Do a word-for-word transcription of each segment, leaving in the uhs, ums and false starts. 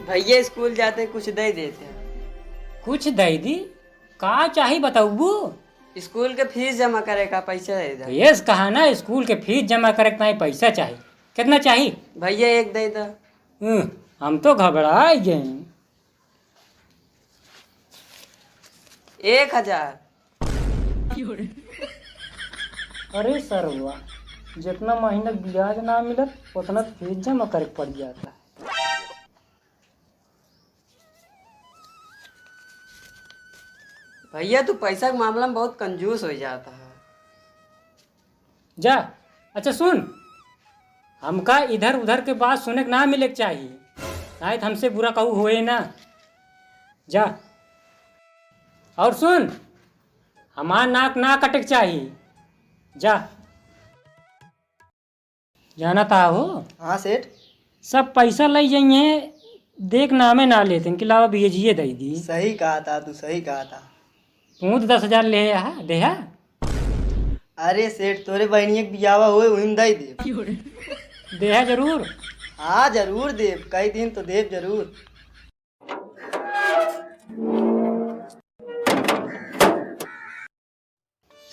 भैया, स्कूल जाते कुछ दे देते। कुछ दे दी? का चाही बतउबू? स्कूल के फीस जमा करे का पैसा दे दे। यस, कहा ना, स्कूल के फीस जमा करे के ताई पैसा चाही। कितना चाही? भैया, एक दे दे। हम्म, हम तो घबराइ गए। एक हजार। अरे सरवा, जितना महीना ब्याज ना मिलत, उतना फीस जमा करे के पड़ जाता है। भैया, तू पैसा के मामला में बहुत कंजूस हो जाता है। जा। अच्छा सुन, हमका इधर उधर के बात सुने के ना मिले के चाही, नाहीं त हमसे बुरा कहू होए ना। जा। और सुन, हमार नाक ना कटे के चाही। जा। जानत हो? हाँ सेठ। सब पैसा लइ जइहें, देख नामे ना लेते हैं कि लावा भेजिए दइ दी। सही कहा था तू, सही कहा था। तू तो दस हजार ले आया, देहा? अरे सेठ, तोरे बहनिया के बियावा होए, उहिम दइ देब। देहा जरूर? हाँ, जरूर देब, कई दिन तो देब जरूर।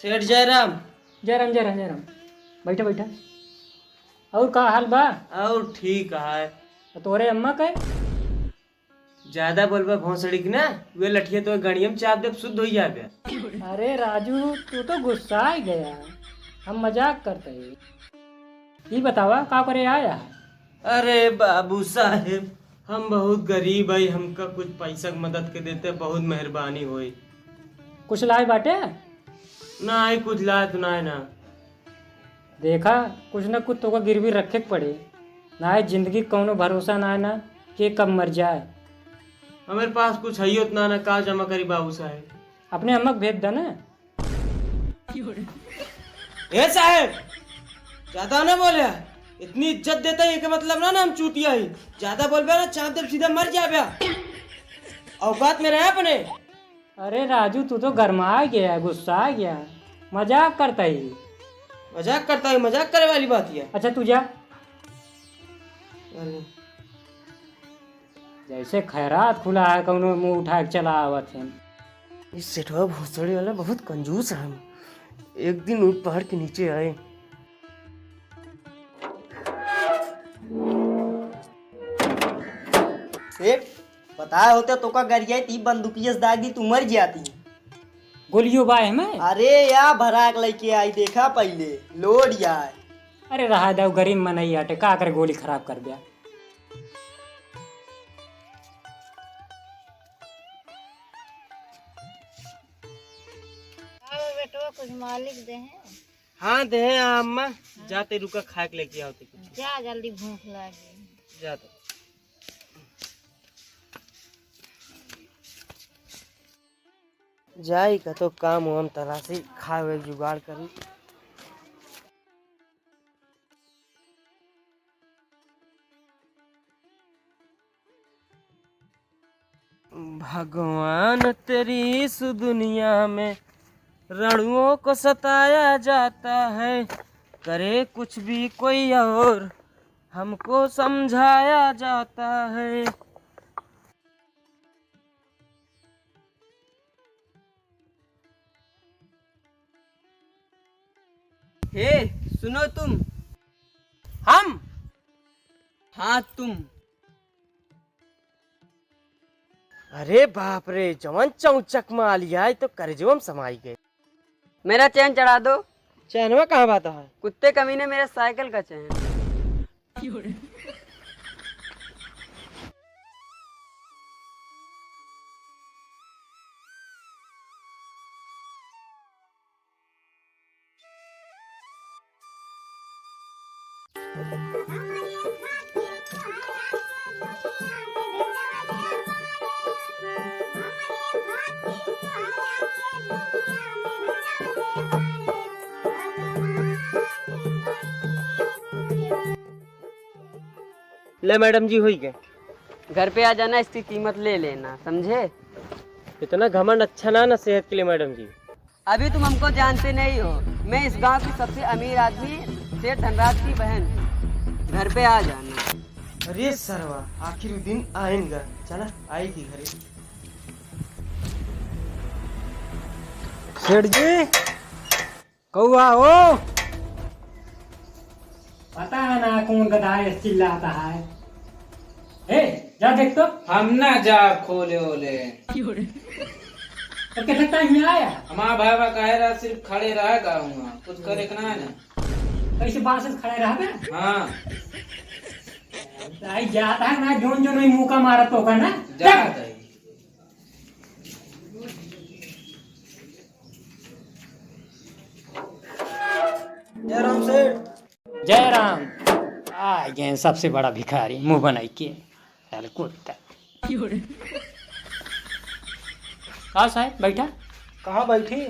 सेठ जयराम। जयराम, जयराम, जयराम। बैठा, बैठा। और का हाल बा? और ठीक है। तो तोरे अम्मा के? ज्यादा बोलबा भोसड़ी के ना, वे लठिया तो गड़िया में चाप देब, शुद्ध होइ जाबे। अरे राजू, तू तो गुस्सा आ गया, हम मजाक करते हैं। ई बतावा, का करे आया? अरे बाबू साहेब, हम बहुत गरीब हई, हमका कुछ पैसा के मदद के देते बहुत मेहरबानी होई। कुछ लाए बाटे? नाहीं, कुछ लाए तो नाहीं ना। देखा, कुछ न कुछ तोका गिरवी रखे के पड़े। नाहीं, जिंदगी के कौनो भरोसा नाहीं ना, के कब मर जाए। हमारे पास कुछ हइयो तो ना, ना का जमा करी बाबू साहेब। अपने अम्मा के भेज दे ना। ए साहेब, ज्यादा ना बोले। इतनी इज्जत देता है, एके मतलब ना, ना हम चूतिया ही। ज्यादा बोलबे ना, चाप देब सीधा मर जाबे। औकात में रहे अपने। अरे राजू, तू तो गरमा गया, गुस्सा गया, मजाक करता ही। मजाक करता ही, मजाक करे वाली बात है। अच्छा तू जा। अरे। जैसे खैरात खुला है, कौनो मुंह उठा के चला आवत है। इस सेठवा भोसड़ी वाला बहुत कंजूस है। एक दिन ऊंट पहाड़ के नीचे आए। सेठ, पता होते तोका गरियाई ती बंदूकिया से दाग दी, तू मर जाती। गोलियो बा एहमे? अरे या भराक लइके आई, देखा पहिले, लोड यार। अरे रहा दे, गरीब मनई आटे, का करे गोली खराब कर दिया। अब बेटवा कुछ मालिक दे हैं। हाँ, दे हैं अम्मा। हाँ। जाते रुका, खाए के लेके आओ तो कुछ। जा, जल्दी भूख लागी। जा तो। जाई कतो काम वाम तलाशी, खाए के जुगाड़ करी। भगवान तेरी इस दुनिया में रणुओं को सताया जाता है, करे कुछ भी कोई और हमको समझाया जाता है। हे, सुनो तुम। हम? हाँ, तुम। अरे बाप रे, जवन चौचक माल आई तो करेजवा में समाई गए। मेरा चैन चढ़ा दो। चैनवा कहाँ बात है? कुत्ते कमीने, मेरा साइकिल का चैन। ले मैडम जी, हुई गए। घर पे आ जाना, इसकी कीमत ले लेना, समझे? इतना घमंड अच्छा ना, ना सेहत के लिए मैडम जी। अभी तुम हमको जानते नहीं हो, मैं इस गांव की सबसे अमीर आदमी सेठ धनराज की बहन। घर पे आ जाना। अरे सरवा, आखिर उ दिन आइन गा। चला, आई थी घरे। सेठ जी, कौआ हो? पता है ना कौन गधा है चिल्लाता है। ए, जा देख तो। हम ना जा खोले ओले। तो कितना टाइम में आया? हमारा भाई बा कहे रहा सिर्फ खड़े रह गा हुआ, कुछ करे के ना है ना। कैसे बांस से खड़े रह गए? हाँ। आई जाता है ना, जोन जोन में मुका मारा तो का ना। जाता है। जय राम सेठ। जय राम। आ गए सबसे बड़ा भिखारी, मुंह बनाई के। साले कुत्ता। का साहब, बैठा। कहाँ बैठी?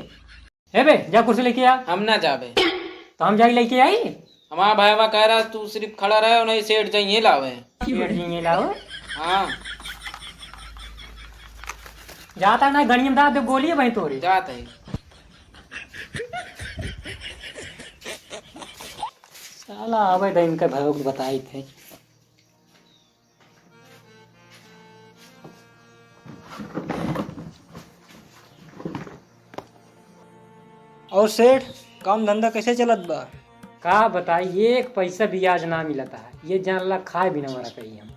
हे बे, जा कुर्सी लेके आ। हम ना जाबे। तो हम जाई लेके आई? हमारा भाईवा कह रहा, तू सिर्फ खड़ा रहे, उन्हें सेठ जाइए लावे। सेठ जाइए लावे? हाँ। जाता ना, गणियम दाब दे, गोली है भाई तोरे। जात है। साला आवे दे, इनका भाई को बताई थे। और सेठ, काम धंधा कैसे चलत बा? का बताई, एक पैसा बियाज ना मिलता है, ये जान ला खाए बिना मरा कही हम।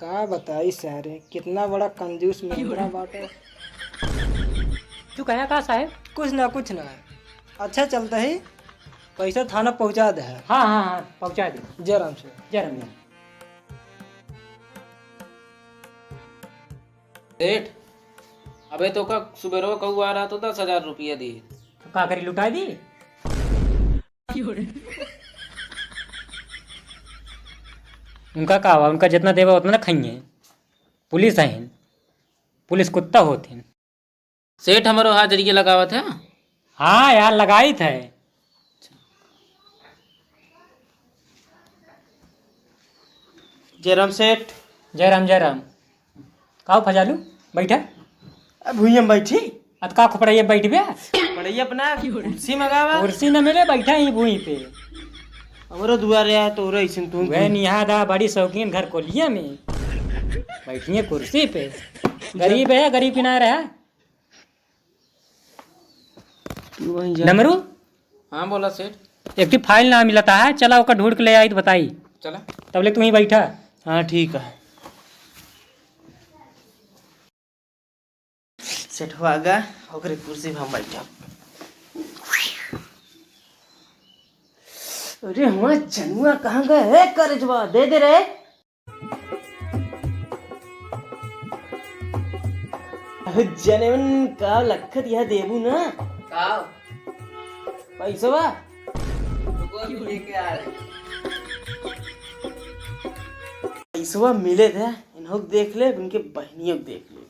का बताई सारे, कितना बड़ा कंजूस मेमना बाटे। तू कहा का साहेब? कुछ ना, कुछ ना। अच्छा चलता ही, पैसा थाना पहुँचा दे है। हाँ, हाँ, हाँ, पहुँचा दे। जय राम से। जय राम, जय राम। सेठ, अबे तो का सुबेरो कौआ रहा तो दस हजार रुपया दिए। तो का करी, लुटा दी? उनका का हुआ, उनका जितना देवा उतना ना खाइए। पुलिस आहिन, पुलिस कुत्ता होथिन। सेठ हमरो हाजिरी लगावत है। हाँ यार, लगाइत है। जयराम सेठ। जयराम, जयराम। का हो फजालू, बैठा। अब भुइयां बैठी। अब का खोपड़ैया बैठबे? खोपड़ैया अपना कुर्सी मंगावा। कुर्सी न मिले, बैठा ही भुइं पे। हमरो दुआरे आ, तोरे ऐसन तू वह निहादा बड़ी शौकीन घर कोलिया में। बैठिए कुर्सी पे। गरीब है, गरीब किनारे है। तू वहीं जा। डमरू? हाँ, बोला सेठ। एक ठे फाइल ना मिलता है, चला ओकर ढूंढ के ले आई तो बताई। चला। तब ले तू ही बैठा। हाँ, ठीक है। सेठवा गा, ओकरे कुर्सी पे हम बैठा। अरे, हमार जनुआ कहाँ गए? हे, करेजवा, दे दे रे। अहो जनेवन का लखत यह देबू ना? का? पैसवा? रुको, अभी लेके आ रहे। पैसवा मिले थे, इन्हों को देख ले, इनके बहनियों को देख ले।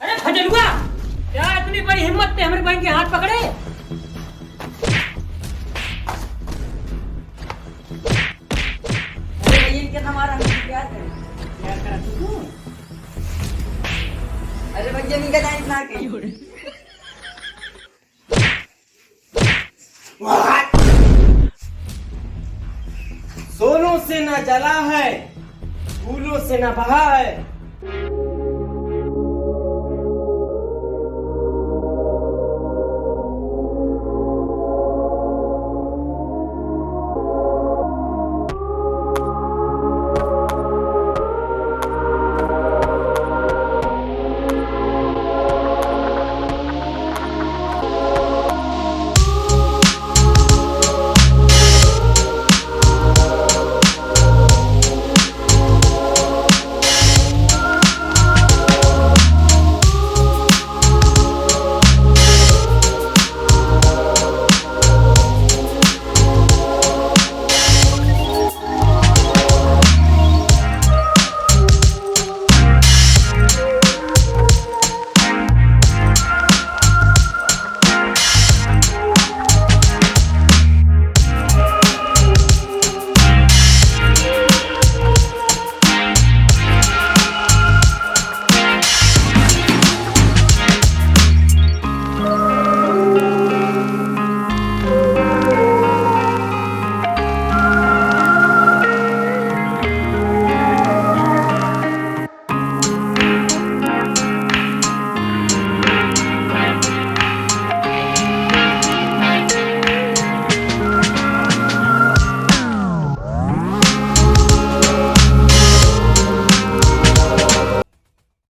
अरे फजलुआ, क्या इतनी बड़ी हिम्मत थे हमारी बहन के हाथ पकड़े? अरे भैया, इनके ना मारा, हम क्या करें? क्या करा तू? अरे भैया, इनका जान इतना के। सोलों से ना जला है, फूलों से ना बहा है,